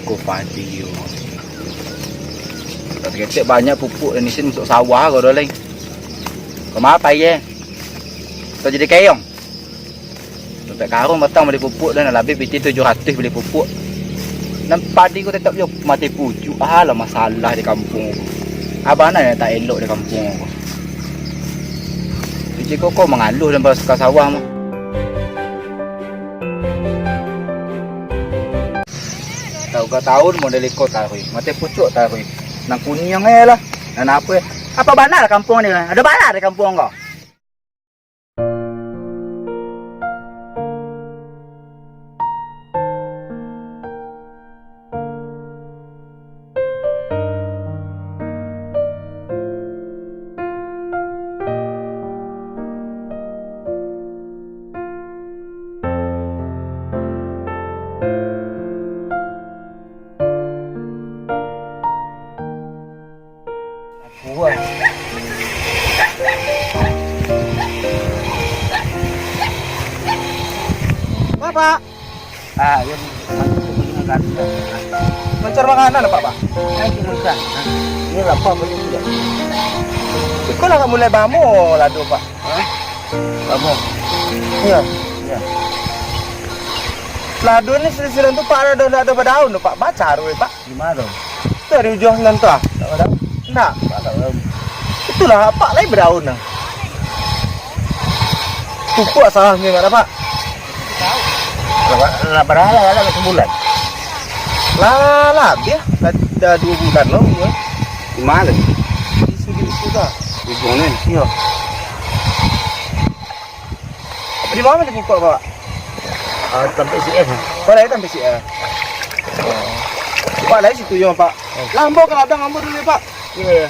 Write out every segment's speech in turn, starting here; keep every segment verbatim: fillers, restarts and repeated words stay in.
Ko padi yo. Saketek banyak pupuak nan isin masuk sawah ko doh lai. Kama pai ye? Atau jadi keong? Dompet karuang batang bali pupuak, dan labiah pitih tujuah ratuih bali pupuak. Nan padi ko tetap jo mati pucuak. Ah, lah masalah di kampuang ko. Abana nan tak elok di kampuang ko. Biji koko mangaluah dan basuka sawah mah. Tau ka taun model iko taruih, mati pucuak taruih. Nan kuniang eh lah, nan apo eh. Apo bana kampuang ni? Ado bala di kampuang ko? Kuat. Bapak. Ah, yo, mancari makanan, Pak. Mancari makanan, Pak, Pak? Ini lapar banyak juga. Iko lah mulai bamo lado, Pak. Hah? Bamo? Iya. Iya. Lado ni sisiran tu, Pak, ada, ada, ada badaun tu, Pak. Baca tu, Pak. Di ma tu? Dari ujuang sinan tu, ah. Tak ada? Ndak. Tak ada. Itulah, apak lai badaun, ah. Pupuk salah ni, Pak. Lah, lah, bara lah, lah, lah, sabulan. Lah, lah, habis. Lah, dah dua bulan lo, ya. Di ma tu? Di sudut situ, ah. Ujuang ni? Iya. Di ma di pupuk, Pak? Ah, tampek C F. Oh, dari tampek C F. Oh. Pak, dari situ yo, Pak. Oh. Lah, ambo ka ladang ambo dulu, Pak. Iya, iya.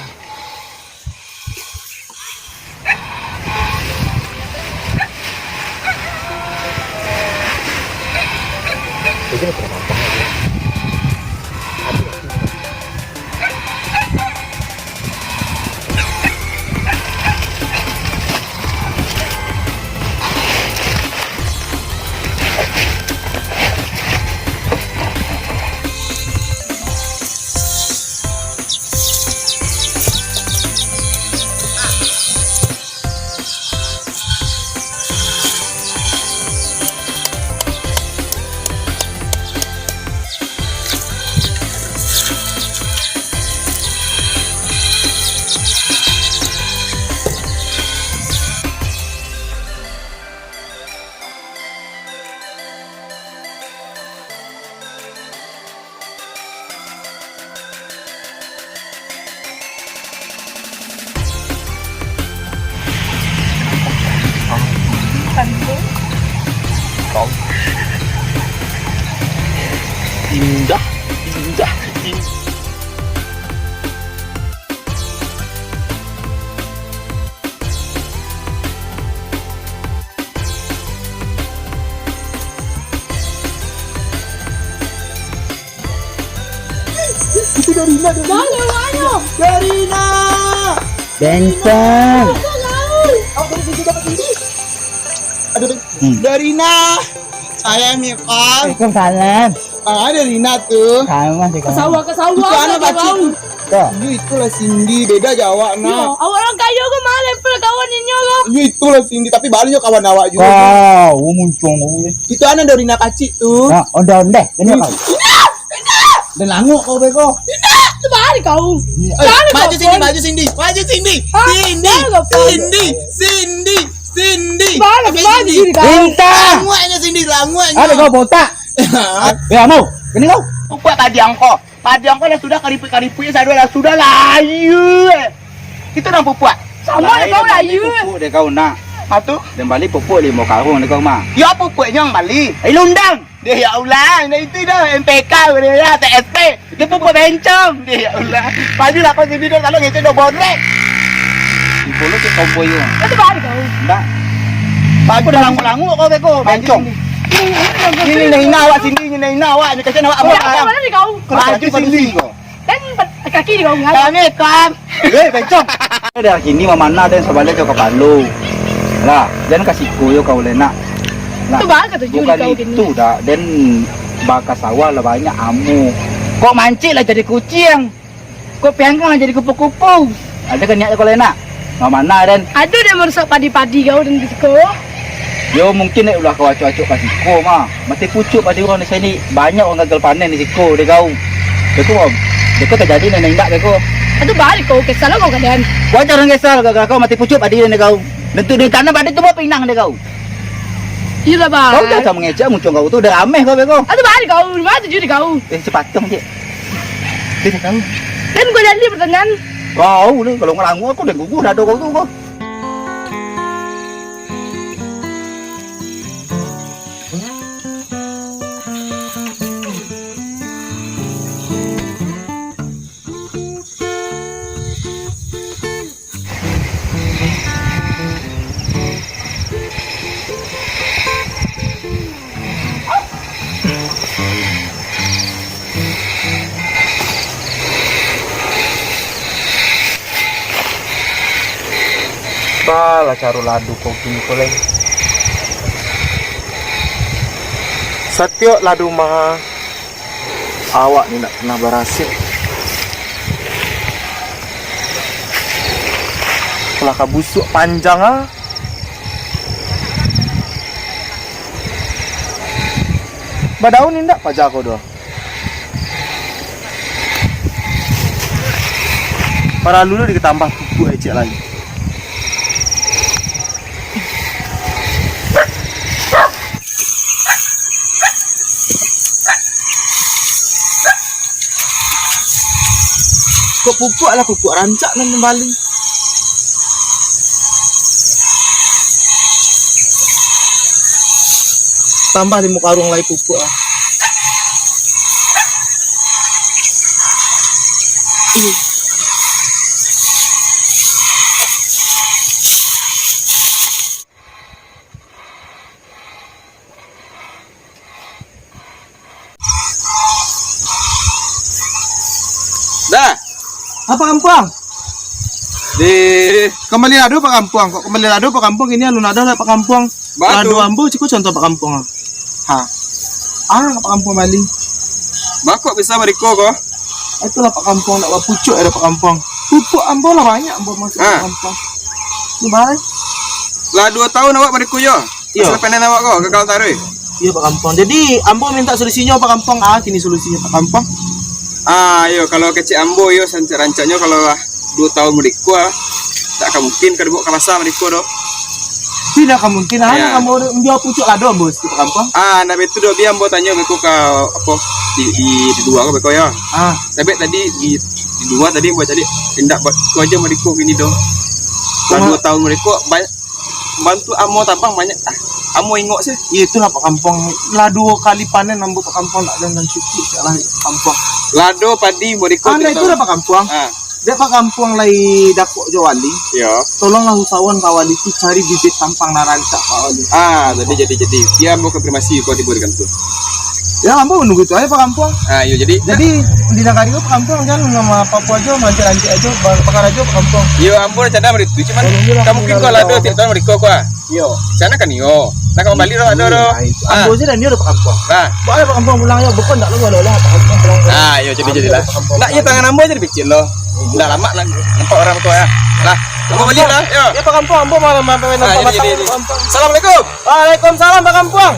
Indah, indah, indah. Itu Darina, Darina. Darina! Darina! Bencong. Aduh, hmm. Darina! Sayang, Mifan. Waalaikumsalam. Ah, ada Rina tu. Sama sih, kawan. Ke sawah, ke sawah. Itu anak bacik tu. Tuh. Iyo, itulah Cindy. Beda jo awak, nak. Yo, awak urang kayo ko, mah level kawan inyo ko. Iyo, itulah Cindy. Tapi baliak kawan awak juo. Kau, muncung kau. Itu anak dari Rina kacik tu. Nah, onde-onde. Ini kau. Rina! Rina! Dan languk kau beko. Rina! Terbalik kau. Iya. Eh, maju Cindy, maju Cindy. Maju Cindy. Cindy. Cindy. Cindy. Cindy. Terbalik, terbalik Cindy. Cindy. Languknyo Cindy, languknyo. Ada kau botak. Ya, mau. Kini kau. Pupuk padi angko. Padi angko lah sudah karipuik-karipuik, sadolah sudah lah. Ayo. Itu nang pupuk. Sama lah kau lah, ayo. Pupuk dek kau nak. Apa tu? Dan bali pupuk limo karung dek kau mah. Ya pupuknyo yang bali. Ai lundang. Deh ya Allah, nah itu dah M P K, boleh ya, T S P. Dia pupuk bencong. Deh ya Allah. Padi lah kau sini dah, kalau ngecek dah bodrek. Di pulau tu kau boyo. Itu balik kau. Ndak. Aku dah languk-languk kau beko, bencong. Ini, ini, ini, ini, ini, ini, ini, awak sini, ini, ini, awak ni kacau awak. Kau awak. Mana ni kau? Kau maju sini kau. Kan kaki di bawah. Kami kau. Eh, bencong. Dah kini mamana den sabalik jo kapalo. Lah, den ka siko yo kau lenak. Nah, tu baka tuju bukan kau kini. Itu dah, den baka sawah lah banyak amu. Kok mancik lah jadi kuciang. Kok pianggang lah jadi kupu-kupu. Ado kan niat kau lain nak? Mamana den? Ado den marusak padi-padi kau den di siko. Yo mungkin dek ulah kau acok-acok ka siko mah. Mati pucuk padi urang di siko. Banyak urang gagal panen di siko dek kau. Beko, beko tajadi nan indak beko. Ado bari kau kesal kau ka den. Wajar urang kesal gara-gara kau mati pucuk padi dek kau. Nentu di tanah padi tu buah pinang dek kau. Iyolah, Bang. Kau dah sama ngecek muncung kau tu, dah rameh kau beko. Ado bari kau, di ma tuju di kau? Eh, sepatong je. Dia dah tahu. Kan gua jadi pertanyaan. Kau ni, kalau ngelangu aku dah guguh dado kau tu kau. Apalah caro lado ko kini ko lai. Satiok lado maha, awak ni ndak pernah barasia. Lah ka busuak panjang ah. Badaun indak paja ko doh. Paralu lo dikatambah pupuk ecek lai. Kok pupuk lah pupuk rancak nan mambali. Tambah limo karung lai pupuk lah. Dah. Apa kampuang? Di kembali lado Pak Kampuang. Kok kembali lado Pak Kampuang, ini alun ado lah Pak Kampuang. Batu. Lado ambo ciko contoh Pak Kampuang. Ha. Ah, Pak Kampuang bali. Bakok bisa bariko ko? Itulah Pak Kampuang nak bapucuk ada Pak Kampuang. Pupuk ambo lah banyak ambo masuk Pak Kampuang. Ni baik. Lah dua tahun awak bariko yo. Iyo. Pasal panen awak ko gagal taruih. Iyo, Pak Kampuang. Jadi, ambo minta solusinyo, Pak Kampuang. Ah, kini solusinyo, Pak Kampuang. Ah, iyo, kalau kecek ambo, iyo, rancak-rancaknyo kalau lah duo tahun muriko lah, tak akan mungkin ka dibaok ka pasar muriko doh. Tidak akan mungkin, ah, iyo. Nak ambo jual pucuk lado, ambo, Pak Kampuang. Ah, nak betu doh, bia ambo tanyo beko ka, apo, di, di, di lua ko beko, yo. Ah. Sabab tadi di, di lua tadi ambo cari, indak ba-, tu ajo muriko kini doh. Lah duo tahun muriko, banyak bantu amo tabang banyak. Ah, amo ingok sih. Itulah Pak Kampuang. Lah duo kali panen ambo Pak Kampuang nak dengan cukup lah Pak Kampuang. Lado padi muriko. Ah, nah, itulah Pak Kampuang. Ah. Dek Pak Kampuang lai dakok jo wali. Iyo. Tolonglah usahawan ka wali tu cari bibit tampang nan rancak Pak Wali. Ah, jadi, jadi, jadi. Bia ambo konfirmasi ko di burikan tu. Ya, ambo nunggu tu aja Pak Kampuang. Ah, iyo, jadi. Jadi, di nagari ko Pak Kampuang jan nama apa-apa aja, mancik-mancik aja, ba-, bakarajo Pak Kampuang. Iyo, ambo rancana baritu, cuman ka mungkin ko lado tiap tahun bariko ko ah. Iyo. Sana kan iyo. Nak ka mambali doh, ado doh. Ah, itu. Ah. Ambo se dan iyo doh Pak Kampuang. Nah. Bawa Pak Kampuang pulang yo, bukan ndak lo, boleh lah Pak Kampuang pulang. Ah, iyo, jadi, jadilah. Ambo Pak Kampuang. Nak iyo tangan ambo jadi picil lo. Iyo. Ndak lamak nak nampak urang tu ya. Lah, ambo bali lah, yo. Ya Pak Kampuang, ambo malam mampir nampak mata Pak Kampuang. Assalamualaikum. Waalaikumsalam, Pak Kampuang.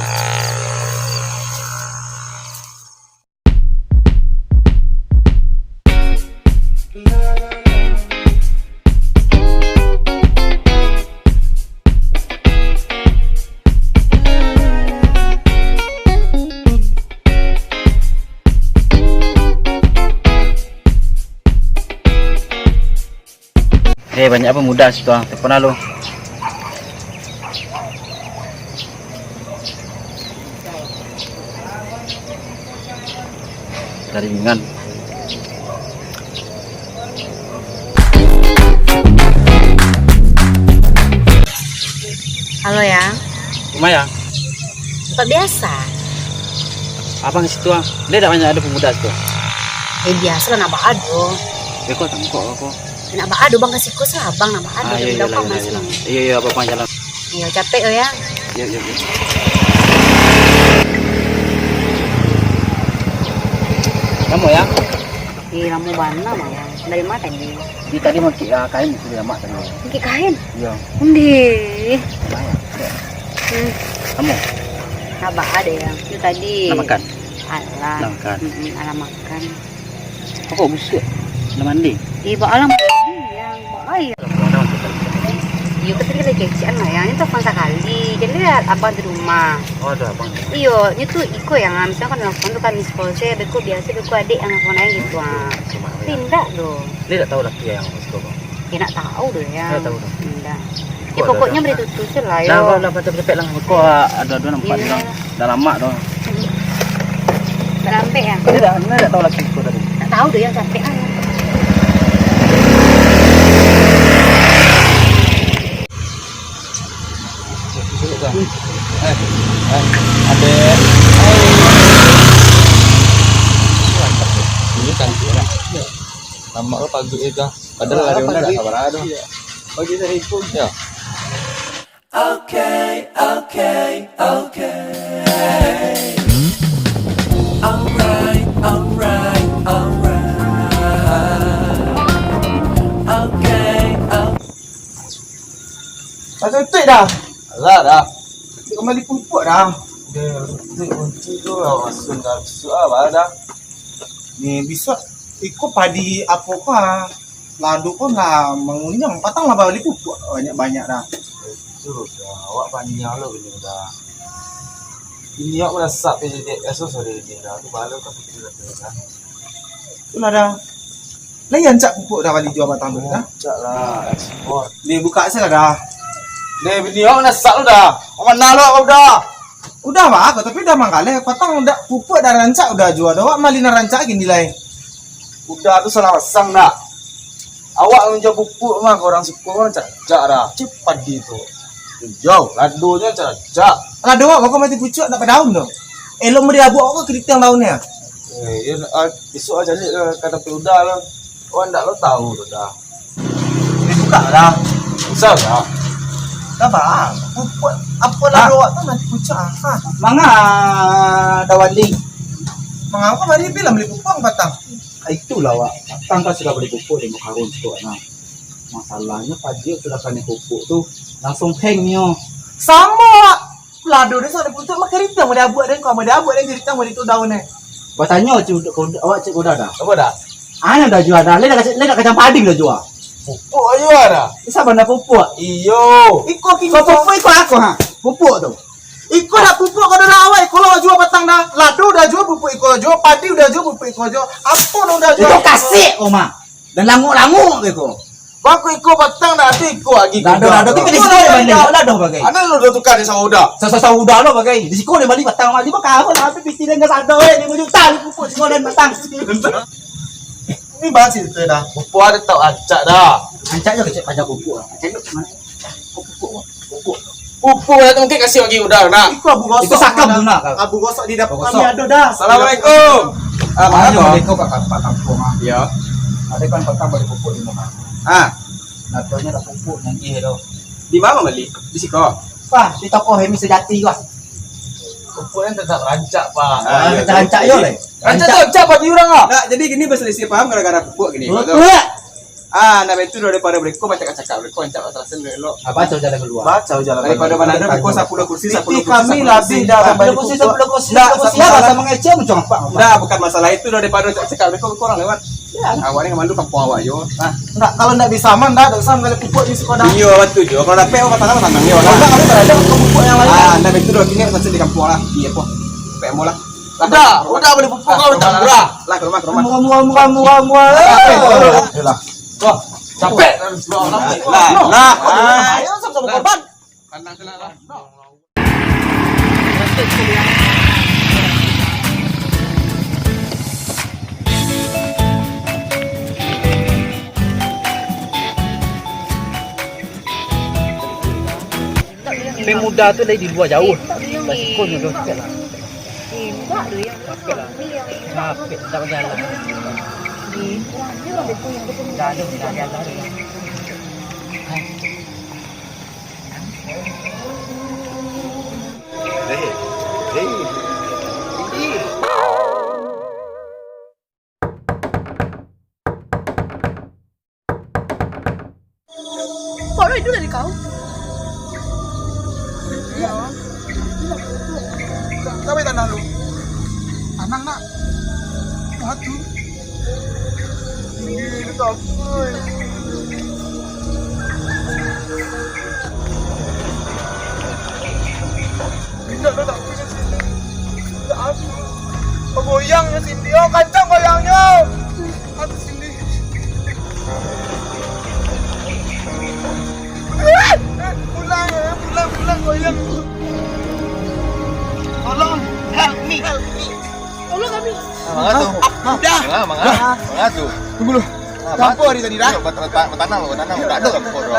Eh, banyak pemuda situ ah, telepon lah lu. Dari Mingan. Halo, Yang. Rumah, Yang? Tempat biasa. Abang situ ah. Dia dak banyak ada pemuda situ. Eh, biasalah nak baado. Eh, kok tangkok aku. Nak baado bang ka siko lah, bang nak baado. Ah, iyo, iyo, iyo, iyo. Iyo, iyo, apa-apa jalan. Iyo, capek yo, ya. Iyo, iyo, iyo. Lamo, Yang? Eh, lamo bana, Mak, Yang. Dari ma tadi? Di tadi mangkik, ah, kain itu dari Mak tadi. Mangkik kain? Iyo. Ondeh. Lumayan. Hmm. Lamo? Sabar ado, Yang. Itu tadi. Nak makan? Alah. Nak makan? Mm-mm, alah makan. Kok busuak? Nak mandi? Eh, baa lah mandi, Yang. Baa, Yang. Iyo, kan tadi kan lagi kecekan lah, Yang. Ini telepon sakali. Jadi, abang di rumah. Oh, ado abang. Iyo, nyo tu iko yang, ah, misalkan kan nelfon tu kan miss call se, beko biaso, beko adek yang nelfon aja gitu, ah. Tapi indak doh. Dia tak tahu laki yang miss call, Bang? Eh, nak tahu doh, Yang. Tak tahu doh. Indak. Ya, pokoknyo bari tutu se lah, yo. Lah, lah, lah, cepet-cepet lah. Beko, ah, ado-ado nampak orang. Dah lamo doh. Balambek, Yang. Dia dah, dia dah tahu laki ko tadi. Tak tahu doh, Yang, capek, ah. Eh, eh, adek. Ini cantik lah. Nama lo pagi itu. Padahal hari ini tak sabar aduh. Pagi saya ikut. Ya. Okay, okay, okay. Alright, alright, alright. Okay, okay. Macam tu dah. Alah dah. Dia kembali pupuk dah. Dia, dia kunci tu lah, masuk dah, masuk lah, dah. Ni bisa iko padi apo ko, ah. Lado ko lah mangunyang, patang lah bali pupuk banyak-banyak dah. Itu dah, awak panjang lo bini dah. Ini awak merasak P J D S tu, sorry, ini dah. Tu balo kan pikir dah. Itulah dah. Lah, iyo rancak pupuk dah bali jua batang tu, dah. Rancak lah, ekspor. Ni buka se lah dah. Ni bini awak merasak lo dah. Awak mana lo awak dah? Udah, Bang, tapi udah manggaleh, patang dak pupuk dah rancak udah jua dah. Awak mali nan rancak gini lai. Udah tu salah pasang dah. Awak manjual pupuk mah, urang siko mah rancak-rancak dah. Cik padi tu. Jauh, ladonyo rancak-rancak. Lado awak bako mati pucuak dak padaun tu. Elok mari abuak awak ke keriting daun ni. Eh, iyo, ah, isuak ah cari ka, ka tapi udah lah. Awak ndak lo tahu tu dah. Dibuka lah. Usah lah. Dah bah, pupuk apo lah awak tu nanti pucuk ah. Manga dah wali. Manga ko bari bilang beli pupuk patang. Ah, itulah awak. Patang kan sudah beli pupuk limo karun tu nah. Masalahnyo padi sudah kanai pupuk tu langsung hang nyo. Samo awak. Lado den sanak putuih mah keriting, mau diabuak den, kau mau diabuak den keriting, mau ditu daun eh. Batanyo cik, awak cik udah dah. Apo dah? Anak dah jua dah, le dah kacang, le dah kacang padi dah jua. Pupuk ayo dah. Bisa bana pupuk. Iyo. Iko kini. Kau pupuk iko aku ha. Pupuk tu. Iko dah pupuk kau dah awak, iko lah jua patang dah. Lado dah jua pupuk iko jua, padi dah jua pupuk iko jua. Apo dah jua? Iko kasik kau mah. Dan languk-languk ke iko. Bako iko patang dah ado iko lagi. Dah ado, dah ado. Tapi di siko dah banding. Dah ado bagai. Ado lo dah tukar di sauda. Sa-, sa-, sauda lo bagai. Di siko dah bali patang, bali bakaro lah. Tapi piti dengan sado eh, lima juta ni pupuk siko dan patang. Ni bahas itu dah. Pupuk ado tau acak dah. Acak je kecek pajak pupuk lah. Acak je mana? Pupuk, pupuk. Pupuk lah tu mungkin kasih lagi udah nak. Iko abu gosok. Iko sakam tu nak. Abu gosok di dapur kami ado dah. Assalamualaikum. Ah, mana? Assalamualaikum, Pak, Pak Kampung ah. Ya. Ado kan patang bali pupuk di rumah. Ah. Natonyo dah pupuk nan ih tu. Di mana bali? Di siko. Wah, di toko Hemi Sejati wah. Pupuk kan tetap rancak, Pak. Ah, rancak yo le. Rancak tu rancak bagi urang ah. Nak jadi gini berselisih paham gara-gara pupuk gini. Betul. Ah, nak itu daripada beriko macam cakap beriko macam alasan dulu. Apa cau jalan keluar? Baca jalan daripada mana ada buku sepuluh kursi, sepuluh kursi, kami lebih dah kursi, sepuluh kursi. Dah, sama ngecek macam apa? Dah, bukan masalah itu daripada cakap beriko orang lewat. Ya. Awak ni malu kampung awak yo. Nah. Enggak, kalau enggak bisa mah enggak, enggak usah menggali pupuk di sekolah. Iyo, betul jo. Kalau dapat awak tangan tanang yo. Kalau enggak, kami berada untuk pupuk yang lain. Ah, enggak betul dok ini masih di kampung lah. Iya po. P M O lah. Udah, udah bali pupuk kau udah murah. Lah ke rumah, ke rumah. Murah, murah, murah, murah, murah. Lah. Wah, capek. Lah, lah. Ayo sama-sama korban. Kandang kena lah. Pemuda tu lagi di luar jauh. Dah sikon tu sikit lah. Capek lah. Capek, tak berjalan. Dah tu, dah jalan. Hei, hei. Sampai tanah lu. Tanah nak. Satu. Tinggi, takut. Indak, dah tak punya sini. Indak, aduh. Goyangnya sini, oh, kancang goyangnya. Aduh, sini. Pulang, pulang, pulang, goyang. Tolong, help me, help me. Tolong kami. Ah, manga tu. Dah. Manga, manga. Manga tu. Tunggu lu. Ah, Sampo hari tadi dah. Iyo, bat-, bat-, batanang, batanang. Tak ada Sampo tu.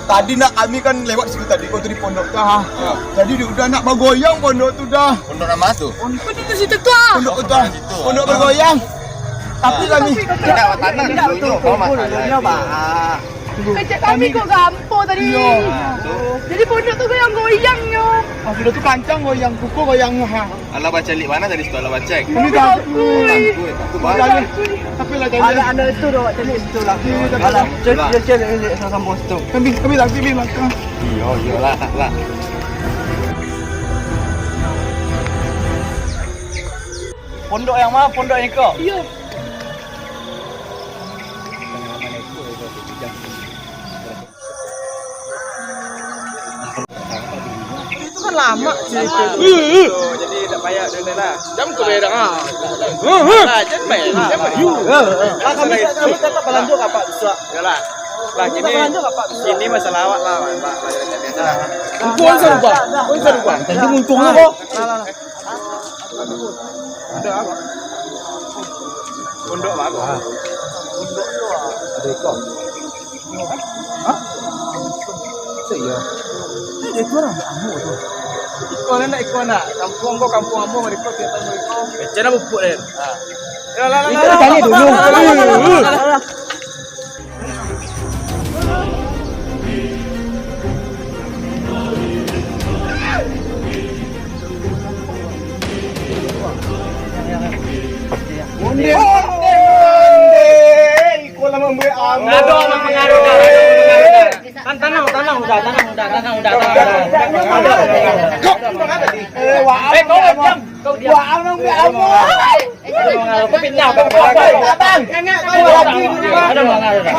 Tadi nak kami kan lewat situ tadi, kau tu di pondok tu, ah. Jadi dia udah nak bagoyang pondok tu dah. Pondok nama tu? Pondok tu situ tu, ah. Pondok tu, ah. Pondok bagoyang. Tapi kami tidak batanang dulu, kau masalah. Kecek kami kok gampang tadi. Iyo. Jadi pondok tu goyang-goyangnyo. Ah, sudah tu kancang goyang, kuku goyang, ha. Alah bacaliak mano tadi situ, alah bacek. Kami takut. Takut, takut banget. Tapi lah, ada, ada itu doh, caliak situ lah. Iyo, takut. Alah, cek, cek, cek, cek, sama-sama situ. Kami, kami lagi di belakang. Iyo, iyo lah, lah. Pondok yang ma? Pondok yang iko? Iyo. Itu kan lama cerita. Jadi tak payah dulu lah. Jam tu berak ah. Lah, jangan main lah. Jangan main. Ah, kami tak, kami tak balanjut ka Apak bisuak. Yalah. Lah, kini, kini masalah awak lah, Pak. Biasa lah. Untung sarubah. Untung sarubah. Tadi untung apa? Lah, lah, lah. Ada apa? Pondok apa? Pondok tu ada ikon. Hah? Masa iya? Ada ikon orang ambo tu. Ikon nak, ikon nak. Kampung ko, kampung ambo, mereka tiap tahun mereka. Macam mana pupuk dia? Ha. Yalah, lah, lah, lah. Tanya dulu. Onde, onde, onde. Iko lah mambuek amal. Aduh, Mang Mangaruh dah. Tan-, tanang, tanang, udah, tanang, udah, tanang, udah, tanang, udah. Eh, wah, eh, kau diam. Kau diam. Wah, abang, abang. Kau pindah, kau pindah. Abang, abang. Ada Mang Mangaruh dah.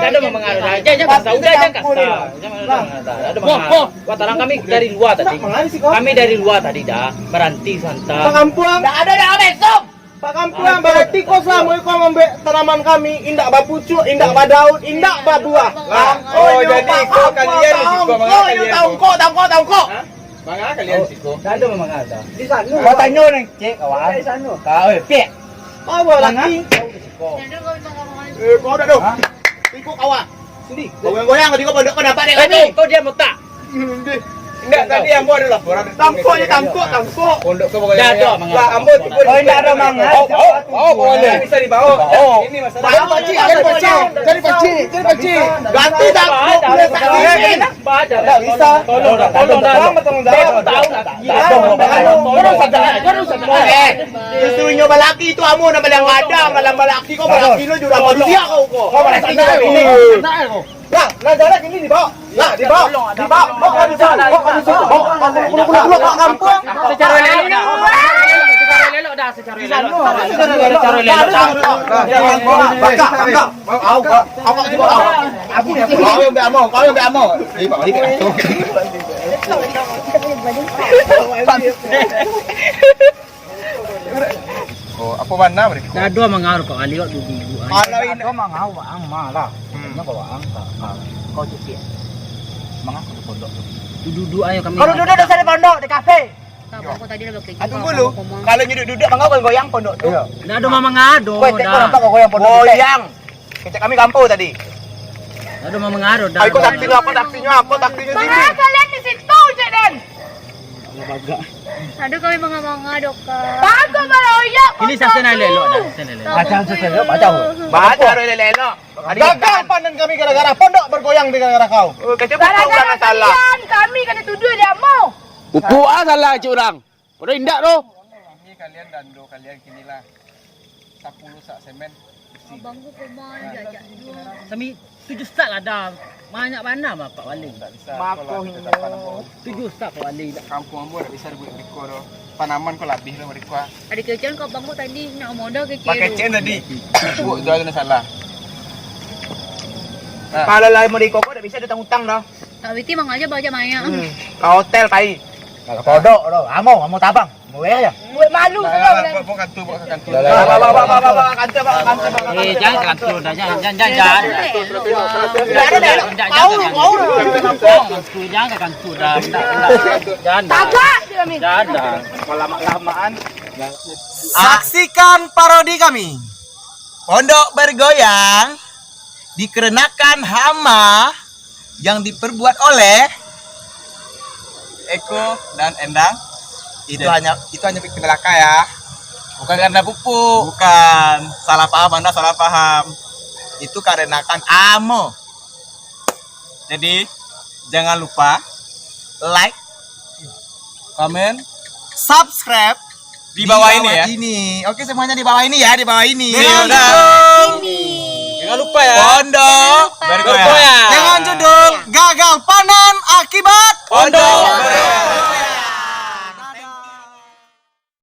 Ada Mang Mangaruh dah. Jangan, jangan kasar, udah, jangan kasar. Jangan, jangan kasar. Ada Mang Mangaruh. Wah, tarang kami dari luar tadi. Kami dari luar tadi dah. Meranti santa. Pak Kampung. Ndak ada, ndak ada, stop. Pak Kampung, berarti kau selama ni kau mambuek tanaman kami, indak bapucuak, indak badaun, indak babuah. Lah, oh, jadi kau kalian di siko, manga kalian tu? Tangkok, tangkok, tangkok. Hah? Manga kalian di siko? Dah ada manga dah. Di sana. Kau tanyo nang cek, kawan. Di sana. Kau, eh, pek. Kau laki. Kau di siko. Eh, kau dah tu. Hah? Ikut kawan. Sini. Goyang-goyang tadi kau pondok kau nampak dek kami. Kau diam otak. Indak, tadi ambo ado laporan. Tangkok je, tangkok, tangkok. Pondok kau bagoyang. Dah ada manga. Lah, ambo tu pun. Oh, indak ada manga. Oh, oh, oh, boleh. Bisa dibawa. Oh. Ini masalah. Cari pacik, cari pacik, cari pacik, cari pacik. Ganti dah. Indak bisa. Tolong dah, tolong dah. Tolong dah. Tolong dah. Tolong dah. Eh, justru inyo balaki tu ambo nak bilang ada, malam balaki kau balaki lo jurang manusia kau ko. Kau balaki kau ini. Nah, nah, jalan ini dibawa. Nah, dibawa. Dibawa. Bawa ka dusun. Bawa ka dusun. Bawa ka dusun. Bawa ka kampung. Secara elok dah. Secara elok dah. Secara elok dah. Secara elok dah. Bakak, bakak. Au, au, au, au. Kau yang ambo, kau yang ambo. Eh, Pak Wali kat atas. Oh, apo bana mereka? Dah ado manga kok, alih kok dudu-dudu ai. Alah, ado manga ang malah. Hmm. Kau cek. Manga kau di pondok tu. Dudu-dudu ai kami. Kalau dudu dosa di pondok, di kafe. Kau tadi lah bakeh. Ah, tunggu lu. Kalau dudu-dudu, manga kau goyang pondok tu. Iyo. Dah ado manga ado. Kau cek kau nampak kau goyang pondok tu, cek. Goyang. Kecek kami kampo tadi. Ado manga ado dah. Ayo, kok taktinyo apo, taktinyo apo, taktinyo sini. Manga kalian di situ, cek den. Aduh, kami manga-manga doh, Kak. Bagus, Bang Oyak. Ini sasana elok dah, sasana elok. Baca sasana elok, baca. Baca elok-elok. Gagal panen kami gara-gara pondok bergoyang di gara-gara kau. Oh, kecek pupuk urang salah. Gara-gara kalian, kami kena tuduh dia mau. Pupuk ah salah cik urang. Padahal indak doh. Ini kalian dando kalian kinilah. Sapuluh sak semen. Abang ko koma, diajak juo. Sami tujuah ustaz lah dah. Banyak bana Pak Wali. Mako inyo. Tujuah ustaz Pak Wali dah. Kampuang ambo ndak bisa dibuek beko doh. Tanaman ko labiah lah mereka. Ado kecen ko abang ko tadi, nak modal kecen. Pakai cen tadi. Buek tu ado salah. Kalau lah mereka ko ndak bisa diutang-utang doh. Kak Witi mangaja baca banyak. Hmm. Ka hotel kai. Kalau kodok doh, amo, amo tabang. Buek aja. Buek malu. Buek kantor, buek kantor. Bawa, bawa, bawa, bawa, kantor, bawa kantor, bawa kantor. Eh, jangan kantor dah, jangan, jangan, jangan, jangan. Tidak ada, tidak ada. Jangan, jangan, jangan. Jangan kantor dah, tidak, tidak. Jangan. Tagak je kami. Jangan dah. Lama-lamaan. Saksikan parodi kami. Pondok bergoyang dikarenakan hama yang diperbuat oleh Eko dan Endang. Itu hanya, itu hanya pikir belaka ya. Bukan karena pupuk. Bukan. Salah paham, Anda salah paham. Itu karenakan amo. Jadi, jangan lupa like, komen, subscribe di bawah ini ya. Oke, semuanya di bawah ini ya, di bawah ini. Dengan judul. Jangan lupa ya. Pondok bergoyang. Dengan judul Gagal Panen.